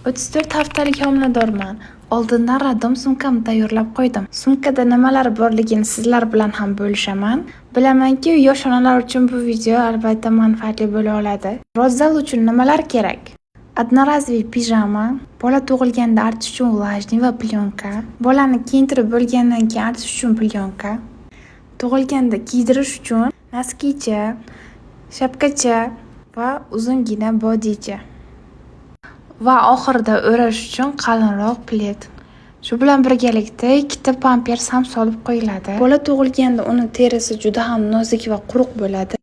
34 haftalik homiladorman. Oldindan роддом sumkamni tayyorlab qo'ydim. Sumkada nimalar borligini sizlar bilan ham bo'lishaman. Bilamanki, yosh onalar uchun bu video albatta manfaatli bo'la oladi. Родзал uchun nimalar kerak? Одноразовый pijama, bola tug'ilganda artish uchun влажный va plyonka, bolani kiyintirib bo'lgandan keyin artish uchun plyonka, tug'ilganda kiydirish uchun носки cha, shapkacha va uzungina bodicha va oxirida o'rash uchun qalinroq pled. Shu bilan birgalikda ikkita pampers ham solib qo'yiladi. Bola tug'ilganda uni terisi juda ham nozik va quruq bo'ladi.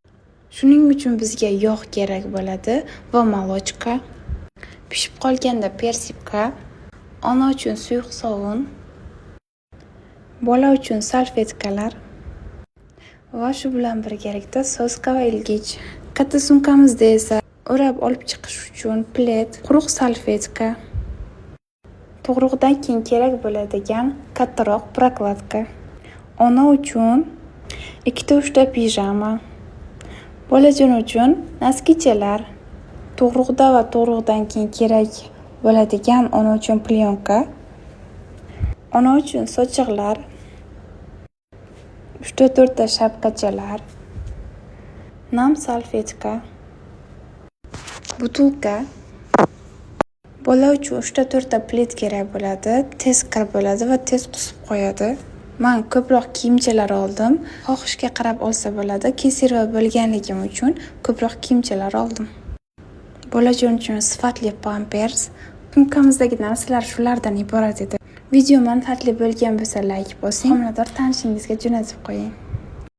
Shuning uchun bizga yog' kerak bo'ladi va молочка. Pishib qolganda персыпка, ona uchun suyuq sovun, bola uchun salfetkalar va shu bilan birgalikda соска va ilgich. Katta sumkamizda esa o'rab olib chiqish uchun pled, quruq salfetka, tug'ruqdan keyin kerak bo'ladigan kattaroq прокладка, ona uchun ikkita, uchta pijama, bolajon uchun носки chalar, tug'ruqda va tug'ruqdan keyin kerak bo'ladigan ona uchun plyonka, ona uchun sochiqlar, uchta, to'rtta shapkachalar, nam salfetka, butilka, bola uchun uchta, to'rtta pled kerak bo'ladi, tez kir bo'ladi va tez qusib qo'yadi. Man ko'proq kiyimchalar oldim. Xohishga qarab olsa bo'ladi. Кесарево bo'lganligim uchun ko'proq kiyimchalar oldim. Bolajon uchun sifatli pampers. Sumkamizdagi narsalar shulardan iborat edi. Video manfaatli bo'lgan bo'lsa, layk bosing, homilador tanishingizga jo'natib qo'ying.